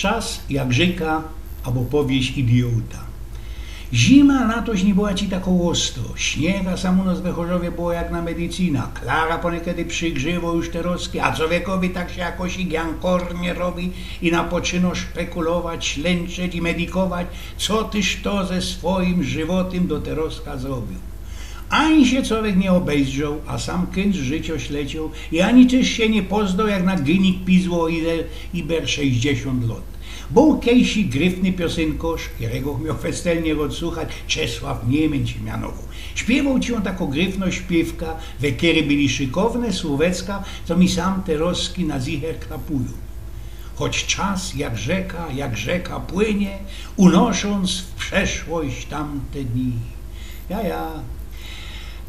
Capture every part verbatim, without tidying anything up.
Czas jak rzeka, abo powieść idiota. Zima latoś niy była ci tako ôstro. Śniega sam u nos we Chorzowie było jak na medycyna. Klara poniekiedy przigrziywo już te roski, a czowiekowi tak sie jakoś i giankor niy robi i napoczyno szpekulować, ślynczeć i medykować, co tyż to ze swojim żywotym do te roska zrobiōł. Ani sie człowiek niy ôbejrzoł, a sam kync życio ślecioł i ani tyż sie niy pozdoł, jak na gynik pizło ile iber sześćdziesiōnt lot. Bōł kejsi gryfny piosynkŏrz, kerego mioł festelnie rod słuchać, Czesław Niymyn sie mianowoł. Śpiywoł ci ôn tako gryfno śpiywka, we kerej byli szykowne słōwecka, co mi sam te roski na zicher klapujōm. Choć czas jak rzeka, jak rzeka płynie, unoszōnc w przeszłość tamte dni. Ja, ja.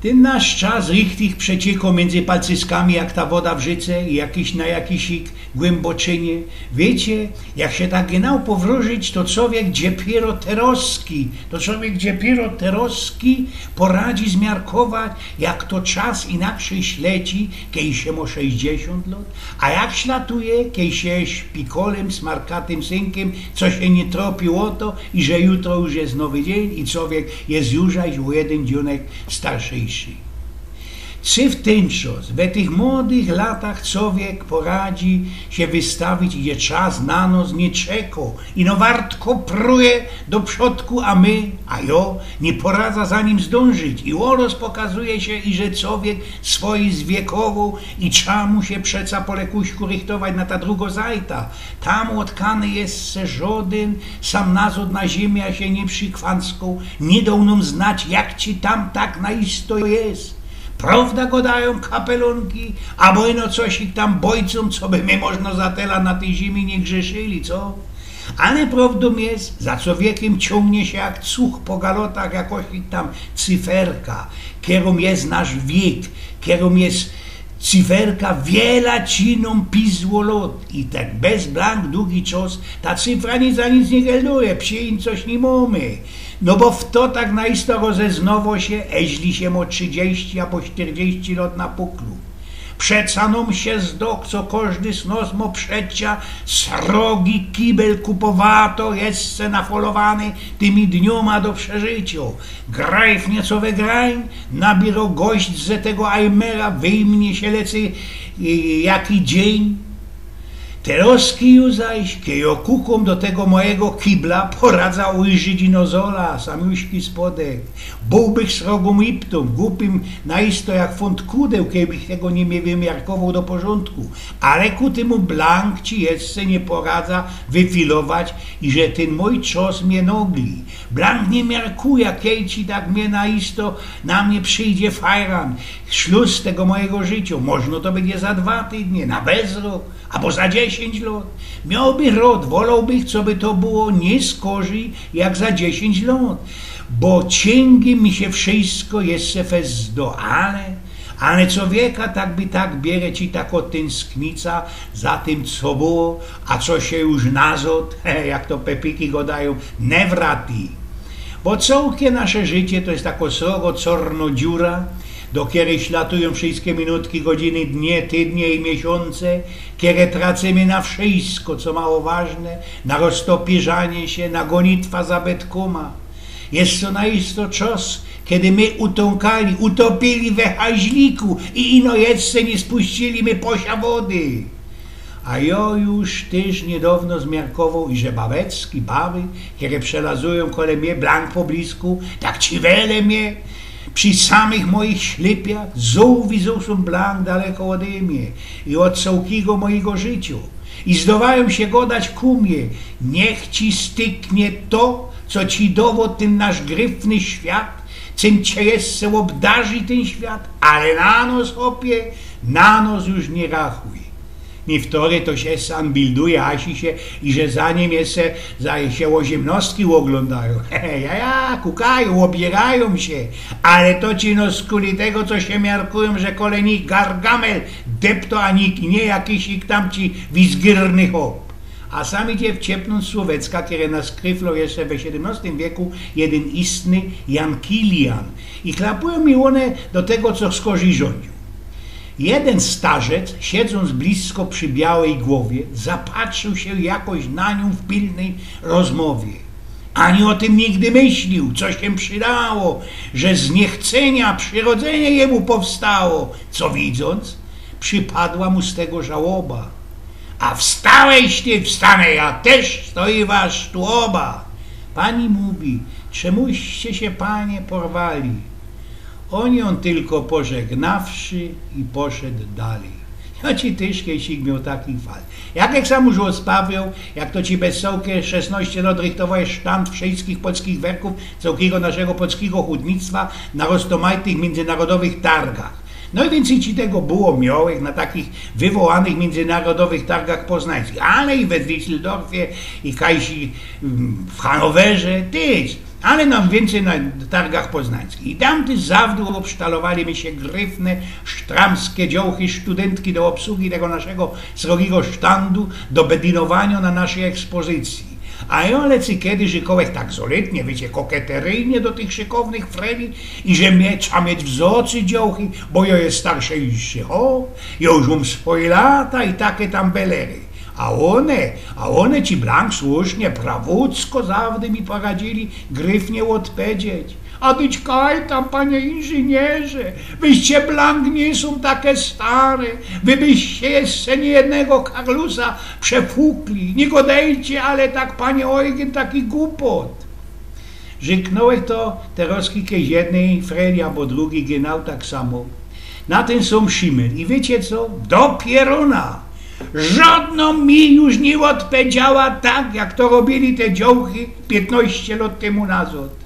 Tyn nasz czas richtig przeciykoł miyndzy palcyskami jak ta woda w rzyce i jakiś na jakisik głymboczynie. Wiycie, jak sie tak genau powrōżyć, to człowiek dziepiyro te roski, to człowiek dziepiyro te roski poradzi zmiarkować, jak to czas inakszyj śleci, kej sie mo sześćdziesiōnt lot, a jak ślatuje, kej sie szpikolym, smarkatym synkym, co sie niy tropi ô to, iże jutro już je nowy dziyń i człowiek je już zaś ô jedyn dziōnek starsziyjszy. Czy w tyn czas, we tych młodych latach człowiek poradzi sie wystawić, iże czas na nos niy czeko, ino wartko pruje do przodku, a my, a jŏ, niy poradza za nim zdōnżyć i ôroz pokazuje sie, iże człowiek swojij zwiekowoł i trza mu sie przeca po lekuśku rychtować na ta drugo zajta. Tam ôdkany jeszcze żodyn sam nazŏd na ziymiã sie niy przikwanskoł, niy doł nōm znać, jak ci tam tak na isto je. Prowda gŏdajōm kapelōnki, abo ino coś ich tam bojcōm, co by my możno za tela na tyj zimi niy grzeszyli, co? Ale prowdōm je, za człowiekym ciōngnie sie jak cuch po galotach jakoś ich tam cyferka, kerōm je nasz wiek, kerōm je cyferka wiela ci nōm pizło lot. I tak bez blank dugi czas ta cyfra nic za nic niy gelduje, przińć coś niy mōmy. No bo w to tak na isto rozeznowo sie, eźli sie mo trzidziści abo sztyrdziści lot na puklu. Przeca nōm sie zdŏ, co kożdy z nos mo przeca srogi kibel kupowato, jeszcze nafolowany tymi dniōma do przeżycio. Grajf nieco we grań, nabiyro gość ze tego ajmera, wyjmnie sie lecy, y, jaki dziyń. Te roski już zaś, kej jŏ kukōm do tego mojigo kibla, poradza ujrzyć ino zola, samiuśki spodek. Bōłbych srogōm iptōm, gupim na isto jak fōnt kudeł, kejbych tego niy wymiarkowoł do porzōndku. Ale ku tymu blank ci jeszcze niy poradza wyfilować, iże tyn mōj czas mie nogli. Blank niy miarkuje, kej ci tak mie na isto, na mie przijdzie fajran, szlus tego mojigo życio. Możno to bydzie za dwa tydnie, na bezrok, abo za dziesiyńć lot. Miołbych rod, wolołbych, coby to było niy skorzij jak za dziesiyńć lot. Bo ciyngi mi sie wszysko jeszcze fest zdŏ, ale, ale człowieka tak by tak bierze ci tako tynsknica za tym, co było, a co sie już nazŏd, jak to pepiki gŏdajōm, niy wrati. Bo cołkie nasze życie to je tako srogo czŏrno dziura, do kerej ślatujōm wszyjske minutki, godziny, dnie, tydnie i miesiōnce, kere tracymy na wszyjsko, co mało ważne, na roztopiyrzanie sie, na gonitwa za betkōma. Jeszcze na isto czas, kej my utōnkali, utopiyli we haźliku i ino jeszcze niy spuścili my posia wody. A jŏ już tyż niydŏwno zmiarkowoł, iże babeczki, baby, kere przelazujōm kole mie, blank po blisku, tak ciwele mie, przi samych mojich ślypiach, zōł widzōł sōm blank daleko ôde mie i ôd cołkigo mojigo życio. I zdŏwajōm sie gŏdać ku mie: „Niych ci styknie to, co ci dŏwŏ tyn nasz gryfny świat, czym cie jeszcze ôbdarzi tyn świat, ale na nos, chopie, na nos już niy rachuj”. Niyftory to sie sam bilduje, a si sie, iże za nim jeszcze, za, sie ôziymnŏstki ôglōndajōm. Ja, ja, kukajōm, ôbierajōm sie, ale to ci no skuli tego, co sie miarkujōm, że kole nich Gargamel deptŏ, a niy, niy jakiś ich tam ci wizgyrny chop. A sam idzie wciepnōnc słowecka, kere naskryfloł jeszcze we siedymnŏstym wieku jedyn istny Jan Kilian. I klapujōm mi ône do tego, co skorzij rzōndziōł. Jedyn starzec, siedząc blisko przi białej gowie, zapatrził sie jakoś na niōm w pilnyj rozmowie. Ani ô tym nigdy myślił, co sie przydało, że z niechcenia przyrodzenie jymu powstało, co widząc, przypadła mu z tego żałoba. „A wstałeś ty, wstanę ja tyż, stoimy tu ôba”. Pani mōwi: „Czemuście sie, panie, porwali?” Ôn jōm tylko pożegnawszy i poszoł dalij. Jo ci tyż kejsik mioł taki fal. Jak, jak sam już ôspawiōł, jak to ci bez cołke szesnŏście lot rychtowałeś sztand wszyjskich polskich werkōw, cołkigo naszego polskigo hutnictwa na roztōmajtych miyndzynarodowych targach. No i wiyncyj ci tego było miołych na takich wywołanych miyndzynarodowych targach poznańskich, ale i we Düsseldorfie, i kajsi, mm, w Hanowerze, tyż, ale nojwiyncyj na targach poznańskich. I tam tyż zawdy ôbsztalowali mi sie gryfne, sztramskie dziołchy sztudyntki do ôbsugi tego naszego srogigo sztandu, do bedynowaniŏ na naszyj ekspozycyji. A jo lecy kejsik rzekołech tak zolytnie, wiycie, koketeryjnie do tych szykownych freli, i że mie trza mieć w zocy dziołchy, bo jo je starszy już, ho, jo już mōm swoje lata i take tam belery. A ône, a ône ci blank słusznie, prawucko zawdy mi poradziyli gryfnie ôdpedzieć. A dyć kaj tam, panie inżynierze, wyście blank niy sōm take stare, wy byście jeszcze niyjednego Karlusa przefukli. Niy godejcie ale tak, panie Eugen, takich gupot. Rzeknōłech to terŏzki kejś jednyj freli abo drugij, genau tak samo. Na tym sōm szimel. I wiycie co? Do pierōna! Żŏdnŏ mi już niy ôdpedziała tak, jak to robiyli te dziołchy piytnŏście lot tymu nazŏd.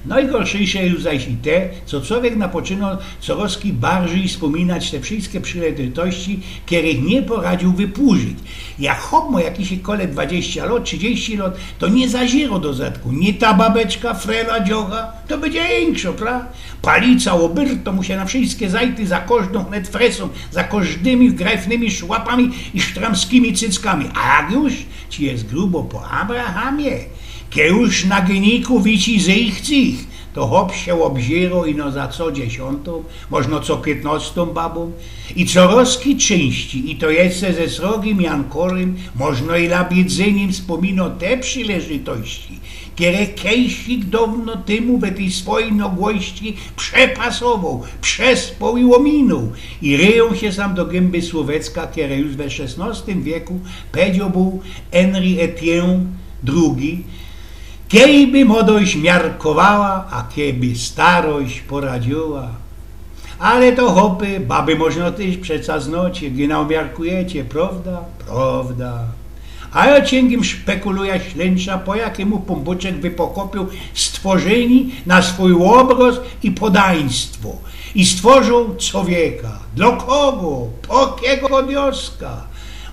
Nojgorszejsze już zaś i te, co cowiek napoczynŏ corŏzki bardzij spōminać te wszyjske przileżytości, kerych niy poradziōł wypłużyć. Jak chop mŏ jakiś kole dwadzieścia lot, trzidziści lot, to niy zaziroł do zadku. Niy ta babeczka, frela, dziołcha, to bydzie inkszŏ, pra? Palica, ôbyrto mu sie na wszyjske zajty za kożdōm wnet fresōm, za kożdymi grajfnymi szłapami i sztramskimi cyckami. A jak już ci je grubo po Abrahamie, kej już na gyniku wici zyjch-cyjch, to chop sie ôbziyro ino za co dziesiōntōm, możno co piytnŏstōm babōm. I corŏzki czyńścij, i to jeszcze ze srogim jankorym, możno i labidzynim spōminŏ te przileżytości, kere kejsik dŏwno tymu we tyj swojij nogłości przepasowoł, przespŏł i ôminōł. I ryjōm sie sam do gymby słowecka, kere już we szesnŏstym wieku pedzioł bōł Henri Etienne drugi: „Kejby młodojś miarkowała, a kejby starojś poradziyła”. Ale to, chopy, baby możno tyż przeca znŏć, genau miarkujecie, prowda? Prowda. A jo cinkym szpekuluja ślynczã, po jakimu Pōnbōczek wypokopiōł stworzyni na swōj ôbrŏz i podaństwo. I stworzōł cowieka. Dlŏ kogo? Po jakigo diŏska?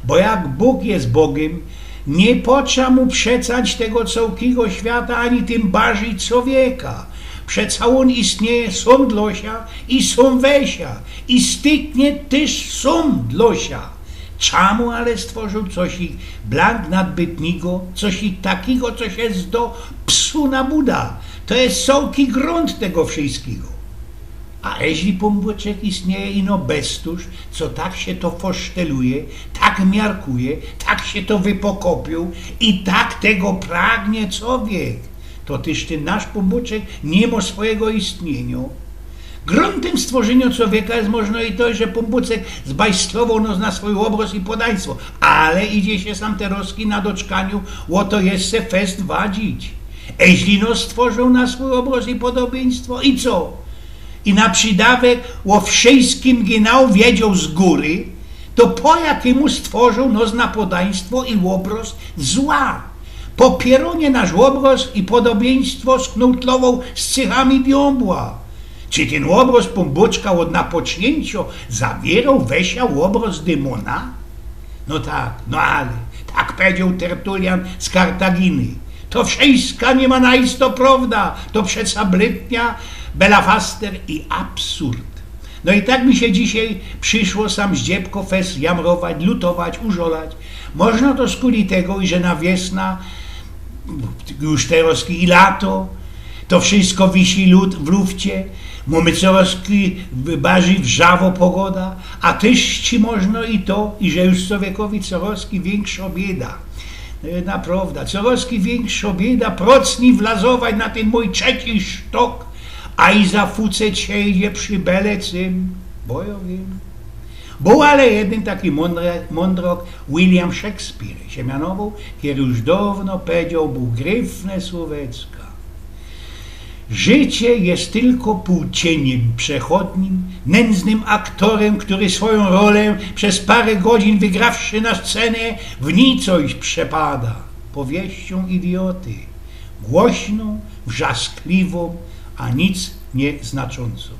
Bo jak Bōg je Bogym, niy potrza mu przecać tego cołkigo świata, ani tym bardzij cowieka. Przeca ôn istnieje sōm dlŏ sia i sōm we sia, i styknie tyż sōm dlŏ sia. Czamu ale stworzōł cosik blank nadbytnigo, cosik takigo, co sie zdŏ psu na buda? To je cołki grunt tego wszyjskigo. A eźli Pōnbōczek istnieje ino bez tōż, co tak sie to foszteluje, tak miarkuje, tak sie to wypokopiōł i tak tego pragnie cowiek, to tyż tyn nasz Pōnbōczek niy mŏ swojigo istniynio. Gruntym stworzyniŏ cowieka je możno i to, że Pōnbōczek zbajstlowoł nŏs na swōj ôbrŏz i podaństwo, ale idzie sie sam terŏzki na doczkaniu ô to jeszcze fest wadzić. Eźli nŏs stworzōł na swōj ôbrŏz i podobiyństwo i co? I na przidŏwek ô wszyjskim genau wiedzioł z gōry, to po jakimu stworzōł nŏs na podaństwo i ôbrŏz zła? Po pierōnie nasz ôbrŏz i podobiyństwo sknōłtlowoł z cychami diōmbła. Czy tyn ôbrŏz Pōnbōczka ôd napoczniyncio zawiyrŏł we sia ôbrŏz dymōna? No tak, no ale tak pedzioł Tertulian z Kartaginy. To wszyjska niy ma na isto prowda, to przeca blytnia, belafaster i absurd. No i tak mi sie dzisiej prziszło sam zdziebko fest jamrować, lutować, użolać. Możno to skuli tego, iże na wiesna, już terŏzki i lato, To wszystko wisi lód w lufcie, mōmy coroz bardzij wrzawŏ pogoda, a tyż ci można i to, iże już człowiekowi coroz wiynkszŏ bieda. No jedna prŏwda, coroz wiynkszŏ bieda procni wlazować na tyn mōj trzeci sztok, a i za fuceć sie idzie przi bele czym, bo jŏ wiym. Bōł ale jedyn taki mōndrŏk, William Shakespeare sie mianowoł, kery już dŏwno pedzioł bōł gryfne słōweczka. Życie je tylko pōłcienim przechodnim, nędznym aktorym, kery swojōm rolã bez parã godzin wygrawszy na scenie, w nicość przepada. Powieściōm idioty, głośnōm, wrzaskliwōm, a nic nieznaczōncōm.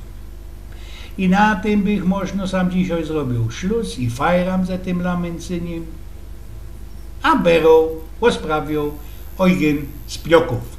I na tym bych można sam dzisiej zrobiōł szlus i fajram ze tym lamyncyniym. A beroł, ôsprawiōł Eugyn z Pniokōw.